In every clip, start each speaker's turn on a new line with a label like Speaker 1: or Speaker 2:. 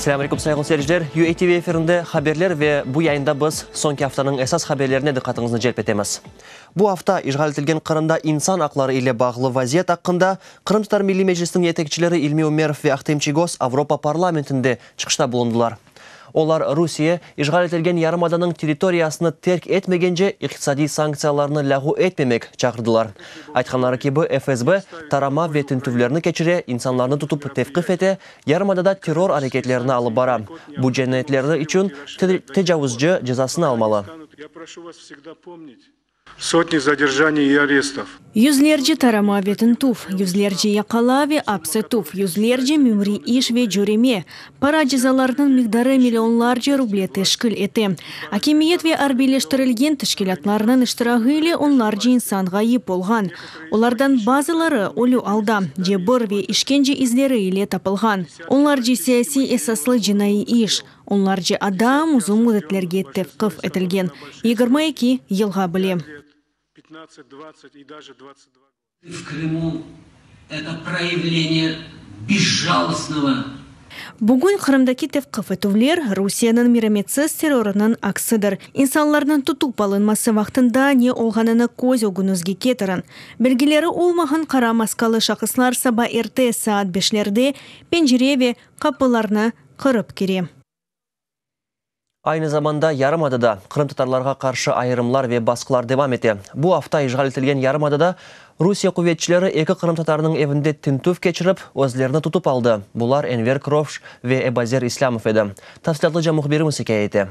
Speaker 1: Selâm aleyküm, sayğılı seyirciler! UATV efirinde haberler ve bu yayında biz soñki aftanıñ esas haberlerine diqqatıñıznı celp etemiz. Bu afta işğal etilgen Qırımda insan aqları ile bağlı vaziyet aqqında Qırımtatar Milliy Meclisiniñ yetekçileri İlmi Ümerov ve Ahtem Çiygoz Avropa parlamentinde çıqışta bulundılar. Olar Rusiye, işğal etilgen yarımadanıñ territoriyasını terk etmegence iqtisadiy sanktsiyalarnı lâğu etmemek çağırdılar. Aytqanları kibi, FSB, tarama ve tintüvlerni keçire, insanlarnı tutıp tevqif ete, yarımadada terror areketlerini alıp bara. Bu cinayetleri içün tecavuzcı cezasını almalı.
Speaker 2: Sotni zadержаний и arestov.
Speaker 3: Yüzlerce tarama ve tintüv, yüzlerce yaqala ve apis etüv, yüzlerce memuriy iş ve cöreme, para cezalarınıñ miqdarı millionlarca ruble teşkil ete. Akimiyet ve arbiyleştirilgen teşkilâtlarnıñ iştirağı ile onlarca insan ğayıp olğan. Olardan bazıları ölü alda, cebir ve işkence izleri ile tapılğan. Onlarca siyasiy esaslı cinaiy iş. Onlarca adam uzun müddetlerge tevqif etilgen, 22 yılğa bile.
Speaker 4: V Krımu eto proyavleniye bezzhalostnogo.
Speaker 3: Bugün Qırımdaki tevqif etüvler, Rusiyeniñ merametsiz terrorınıñ aksidir. İnsanlarnıñ tutıp alınması vaqtında ne olğanını köz ögüñizge ketiriñ. Belgileri olmağan qara maskalı şahıslar saba erte saat beşlerde pencere ve qapılarnı qırıp kire.
Speaker 1: Aynı zamanda yarımadada qırımtatarlarğa qarşı ayırımlar ve basqılar devam ete. Bu afta işğal etilgen yarımadada Rusiye quvetçileri eki qırımtatarnıñ evinde tintüv keçirip, özlerini tutıp aldı. Bular Enver Krovş ve Ebazer İslâmov edi. Tafsilâtlıca mühbirimiz ikâye ete.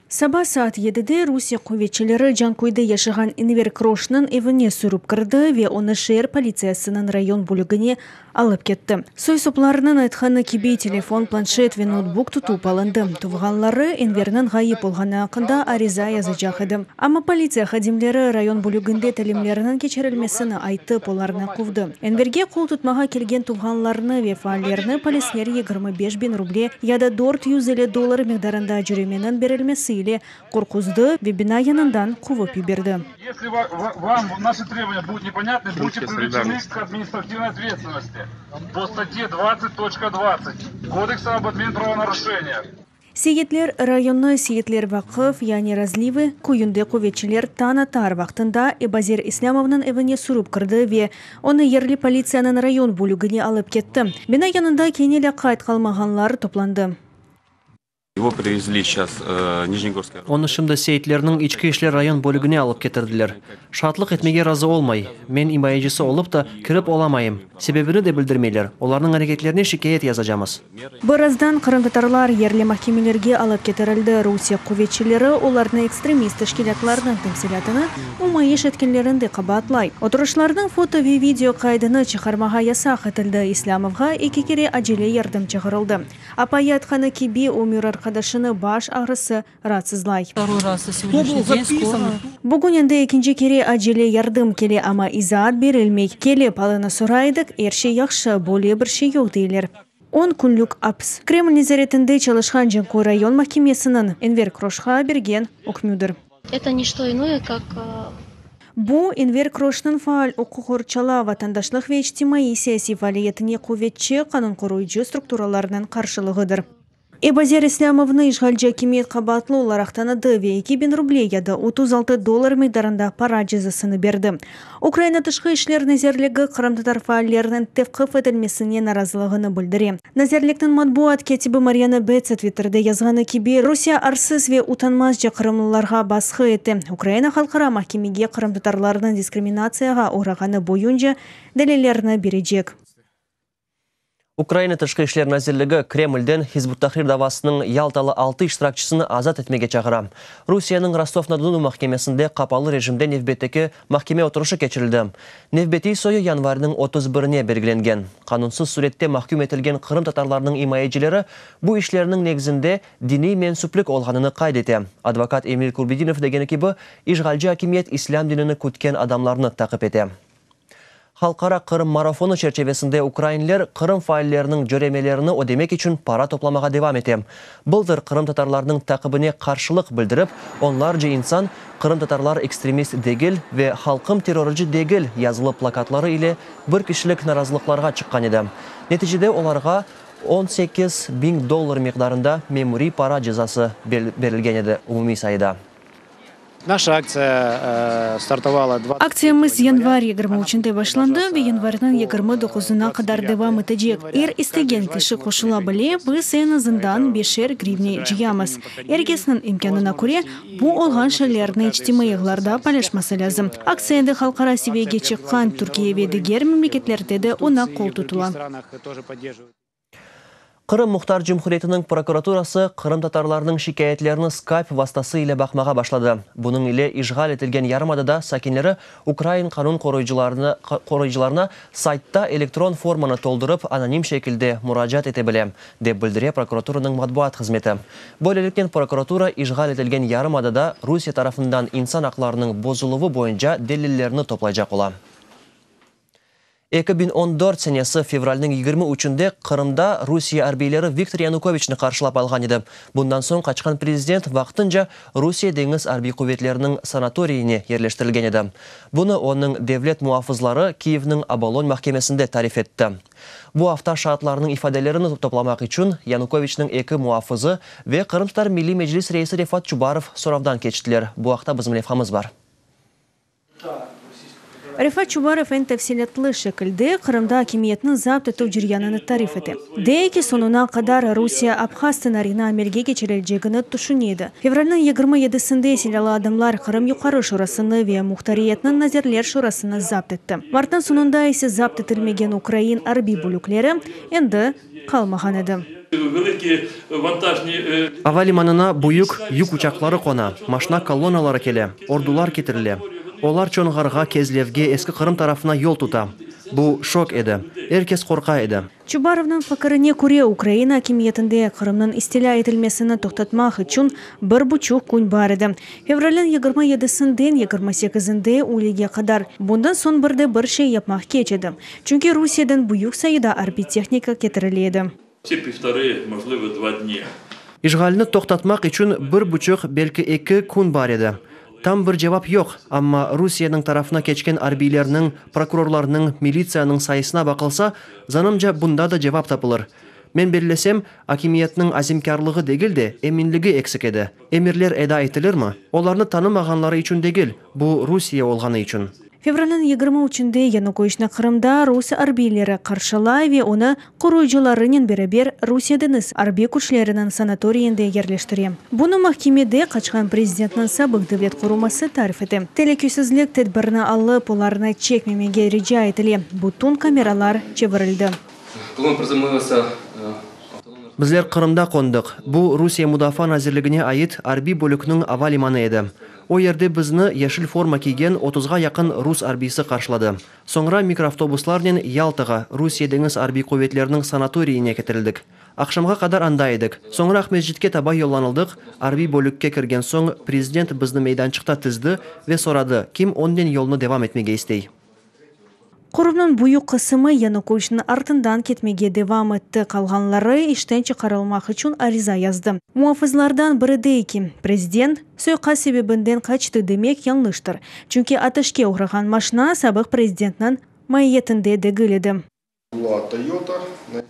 Speaker 3: Saba saat yedide Rusiye quvetçileri Canköyde yaşağan Enver Kroşnıñ evine sürip kirdi ve onı şeer politsiyasınıñ rayon bölügine alıp ketti. Soy-soplarınıñ aytqanı kibi, telefon, planşet ve noutbuk tutıp alındı. Tuvğanları Enverniñ ğayıp olğanı aqqında ariza yazacaq edi. Amma politsiya hadimleri rayon bölüginde talimlerniñ keçirilmesini aytıp, olarnı quvdı. Enverge qol tutmağa kelgen tuvğanlarını ve faallerni polisler 25 biñ ruble ya da 450 dollar miqdarında cöremeniñ berilmesi ile qorquzdı ve bina yanından quvıp yiberdi.
Speaker 2: Если вам наши требования будут непонятны, будете привлечены к административной ответственности по статье 20.20 Кодекса об админправонарушениях.
Speaker 3: Seyitler rayonı Seyitler Vaqıf, yani Razlivı, köyünde quvetçiler tañ atar vaqtında Ebazer İslâmovnıñ evine sürip kirdi ve onı yerli politsiyanıñ rayon bölügine alıp ketti. Bina yanında kene lâqayt qalmağanlar toplandı.
Speaker 5: Его привезли сейчас э, Нижнегорская.
Speaker 1: Onı şimdi Seyitlerniñ İçki işler rayon bölügine alıp ketirdiler. Şaatlıq etmege razı olmay. Men imayecisi olıp da kirip olamayım. Sebebini de bildirmeyler. Olarnıñ areketlerine şikâyet yazacamız.
Speaker 3: Birazdan qırımtatarlar yerli mahkemelerge alıp ketirildi. Rusiye quvetçileri olarnı ekstremist teşkilâtlarnıñ temsiliyatını numayış etkenlerinde qabaatlay. Oturışlarnıñ foto ve video qaydını çıqarmağa yasaq etildi. İslâmovğa eki kere acele yardım çağırıldı. Apayı aytqanı kibi, ömür arqadaşını baş ağrısı raatsızlay.
Speaker 6: Второй раз за сегодняшний день скорая.
Speaker 3: Bugün endi ekinci kere acele yardım kele, amma izaat berilmey. Kelip alını soray edik, er şey yahşı, böyle bir şey yoq deyler. 10 künlük apis. Kreml nezaretinde çalışqan Canköy rayon mahkemesiniñ Enver Kroşqa bergen ükmüdir.
Speaker 7: Это не что иное, как
Speaker 3: Bu Enver Kroşnıñ faal uquq qorçalav, vatandaşlıq ve içtimaiy siyasiy faaliyetine quvetçi qanun qoruyıcı strukturalarınıñ qarşılığıdır. Ebazer İslâmovnı işğalci akimiyet qabaatlı olaraq tanıdı ve 2000 ruble ya da 36 dollar miqdarında para cezasını berdi. Ukraina Tışqı işler nazirligi qırımtatar faalleriniñ tevqif etilmesine narazılığını bildire. Nazirlikniñ matbuat kâtibi Maryana Betsa Twitterde yazğanı kibi, Rusiye arsız ve utanmazca qırımlılarğa basqı ete. Ukraina halqara mahkemege qırımtatarlarnıñ diskriminatsiyağa oğrağanı boyunca delillerni berecek.
Speaker 1: Ukraina Tışqı işler nazirligi Kremlden Hizb ut-Tahrir davasınıñ Yaltalı altı iştirakçisini azat etmege çağıra. Rusiyeniñ Rostov-na-Donu mahkemesinde qapalı rejimde nevbetteki mahkeme oturışı keçirildi. Nevbetiy soyu yanvarniñ 31-ine belgilengen. Qanunsız sürette mahküm etilgen qırımtatarlarnıñ imayecileri bu işlerniñ negizinde diniy mensüplik olğanını qayd ete. Advokat Emil Kurbedinov degeni kibi, işğalci akimiyet islâm dinini kütken adamlarnı taqip ete. Halqara Qırım marafonı çerçivesinde ukrainler Qırım faalleriniñ cöremelerini ödemek içün para toplamağa devam ete. Bıltır qırımtatarlarnıñ taqibine qarşılıq bildirip, onlarca insan "Qırımtatarlar ekstremist degil" ve "Halqım terrorcı degil" yazılı plakatları ile bir kişilik narazılıqlarğa çıqqan edi. Neticede olarğa 18 biñ dollar miqdarında memuriy para cezası berilgen edi umumiy sayıda.
Speaker 8: Наша акция стартовала
Speaker 3: Aktsiyamız yanvar 23-nde başlandı ve yanvarniñ 29-ına qadar devam etecek. Er istegen kişi qoşula bile, biz eñ azından beşer grivne cıyamız. Er kesniñ imkânına köre, bu olğan şeylerni içtimaiy ağlarda paylaşması lâzim. Aktsiya endi halqara seviyege çıqqan, Türkiye ve diger memleketlerde de oña qol tutula.
Speaker 1: Qırım Muhtar Cumhuriyetiniñ prokuraturası qırımtatarlarnıñ şikâyetlerini Skype vastası ile baqmağa başladı. Bunıñ ile işğal etilgen yarımadada sakinleri ukrain qanun qoruyıcılarına saytta elektron formanı toldurıp anonim şekilde muracaat ete bile, dep bildire prokuraturanıñ matbuat hızmeti. Böyleliknen prokuratura işğal etilgen yarımadada Rusiye tarafından insan aqlarınıñ bozuluvı boyunca delillerni toplaycaq ola. 2014 senesi fevralniñ 23-nde Qırımda Rusiye arbiyleri Viktor Yanukoviçni qarşılap alğan edi. Bundan soñ qaçqan prezident vaqtınca Rusiye deñiz arbiy quvetleriniñ sanatoriyine yerleştirilgen edi. Bunı onıñ devlet muafızları Kiyevniñ Obolon mahkemesinde tarif etti. Bu afta şaatlarnıñ ifadelerini toplamaq içün Yanukoviçniñ eki muafızı ve Qırımtatar Milliy Meclis reisi Refat Çubarov soravdan keçtiler. Bu aqta bizim levhamız bar.
Speaker 3: Refat Çubarov eñ tafsilâtlı şekilde Qırımda akimiyetniñ zapt etüv ceryanını tarif ete. Dey ki, soñuna qadar Rusiye abhaz stsenariyini amelge keçirilecegini tüşüne edi. Fevralniñ 27-sinde silâlı adamlar Qırım Yuqarı Şurasını ve muhtariyetniñ Nazirler Şurasını zapt etti. Martnıñ soñunda ise zapt etilmegen ukrain arbiy bölükleri endi qalmağan edi.
Speaker 1: Ava limanına büyük yük uçaqları qona, maşna kolonnaları kele, ordular ketirile. Olar Çonğarğa, Kezlevge, Eski Qırım tarafına yol tuta. Bu şok edi. Er kes qorqa edi.
Speaker 3: Çubarovnıñ fikirine köre, Ukraina akimiyetinde Qırımnıñ istilâ etilmesini toqtatmaq içün bir buçuq kün bar edi. Fevralniñ 27-sinden 28-inde üylege qadar. Bundan soñ bir de bir şey yapmaq keç edi. Çünki Rusiyeden büyük sayıda arbiy tehnika ketirile edi.
Speaker 1: İşğalni toqtatmaq içün bir buçuq, belki eki kün bar edi. Tam bir cevap yoq, amma Rusiyeniñ tarafına keçken arbiylerniñ, prokurorlarnıñ, militsiyanıñ sayısına baqılsa, zanımca, bunda da cevap tapılır. Men bellesem, akimiyetniñ azimkârlığı degil de, eminligi eksik edi. Emirler eda etilirmi? Olarnı tanımağanları içün degil, bu Rusiye olğanı içün.
Speaker 3: Fevralniñ 23-nde Yanukoviçni Qırımda rus arbiyleri qarşılay ve onı qoruyıcılarınen beraber Rusiye deñiz arbiy küçleriniñ sanatoriyinde yerleştire. Bunı mahkemede qaçqan prezidentniñ sabıq devlet qoruması tarif ete. Telükesizlik tedbirini alıp, olarnı çekmemege rica etile, bütün kameralar çevirildi.
Speaker 1: Bizler Qırımda qondıq. Bu, Rusiye Mudafaa nazirligine ait arbiy bölükniñ ava limanı edi. O yerde bizni yeşil forma kiygen 30-ğa yaqın rus arbiysi qarşıladı. Soñra mikroavtobuslarnen Yaltağa, Rusiye deñiz arbiy quvetleriniñ sanatoriyine ketirildik. Aqşamğa qadar anda edik. Soñra Aqmescitke taba yollanıldıq. Arbiy bölükke kirgen soñ, prezident bizni meydançıqta tizdi ve soradı, kim onnen yolnı devam etmege istey.
Speaker 3: Qoruvnıñ büyük qısımı Yanukoviçniñ artından ketmege devam etti, qalğanları işten çıqarılmaq içün ariza yazdı. Muafızlardan biri dey ki, prezident suiqast sebebinden qaçtı demek yañlıştır, çünki ateşke oğrağan maşna sabıq prezidentniñ maiyetinde degil edi.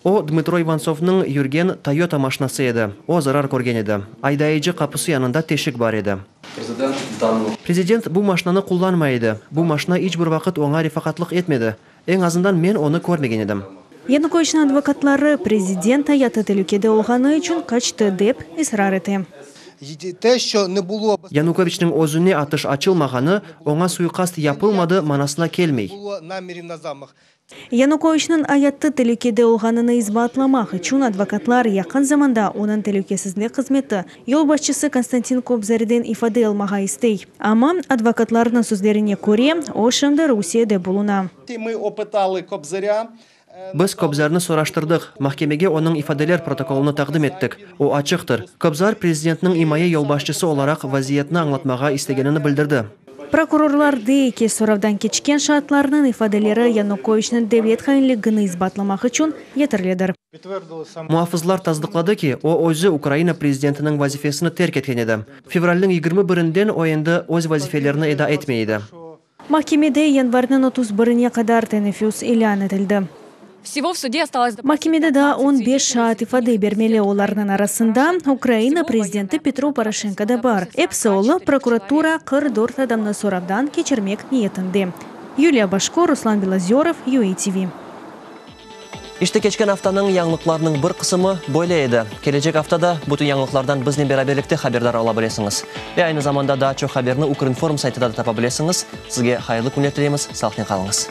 Speaker 1: O, Dmıtro İvantsovnıñ yürgen Toyota maşnası edi. O, zarar körgen edi. Aydayıcı qapusı yanında teşik bar edi. Prezident bu maşnanı qullanmay edi. Bu maşna iç bir vaqıt oña refaqatlıq etmedi. Eñ azından men onı körmegen edim.
Speaker 3: Yanukoviçniñ advokatları prezident ayatı telükede olğanı içün qaçtı, dep israr ete.
Speaker 1: Yanukoviçniñ özüne atış açılmağanı, oña suiqast yapılmadı manasına kelmey.
Speaker 3: Yanukoviçniñ ayatı telükede olğanını isbatlamaq içün advokatlar yaqın zamanda onıñ telükesizlik hızmeti yolbaşçısı Konstantin Kobzarden ifade almağa istey. Amma, advokatlarnıñ sözlerine köre, o şimdi Rusiyede buluna.
Speaker 1: Biz Kobzarnı soraştırdıq, mahkemege onıñ ifadeler protokolını taqdim ettik. O açıqtır. Kobzar prezidentniñ imaye yolbaşçısı olaraq vaziyetni añlatmağa istegenini bildirdi.
Speaker 3: Prokurorlar dey ki, soravdan keçken şaatlarnıñ ifadeleri Yanukoviçniñ devlet hainligini isbatlamaq içün yeterlidir.
Speaker 1: Muafızlar tasdıqladı ki, o özü Ukraina prezidentiniñ vazifesini terk etken edi. Fevralniñ 21-inden o endi öz vazifelerini eda etmey edi.
Speaker 3: Mahkemede yanvarniñ 31-ine qadar teneffüs ilân etildi.
Speaker 9: Всего в суде осталось
Speaker 3: Mahkemede daa 15 şaat ifade bermeli, olarnıñ arasında Ukraina prezidenti Petro Poroşenko da bar. Episi olıp, prokuratura 44 adamnı soravdan keçirmek niyetinde. Yuliya Bojko, Ruslan Belozörov, UATV.
Speaker 1: İşte keçken aftanıñ yañılıqlarınıñ bir qısımı böyle edi. Kelecek afta da bütün yañılıqlardan biznen beraberlikte haberdar ola bilesiñiz. Ve aynı zamanda daa çoq haberni Ukrinform saytında da tapa bilesiñiz. Sizge hayırlı künler tileymiz, sağlıqnen qalıñız.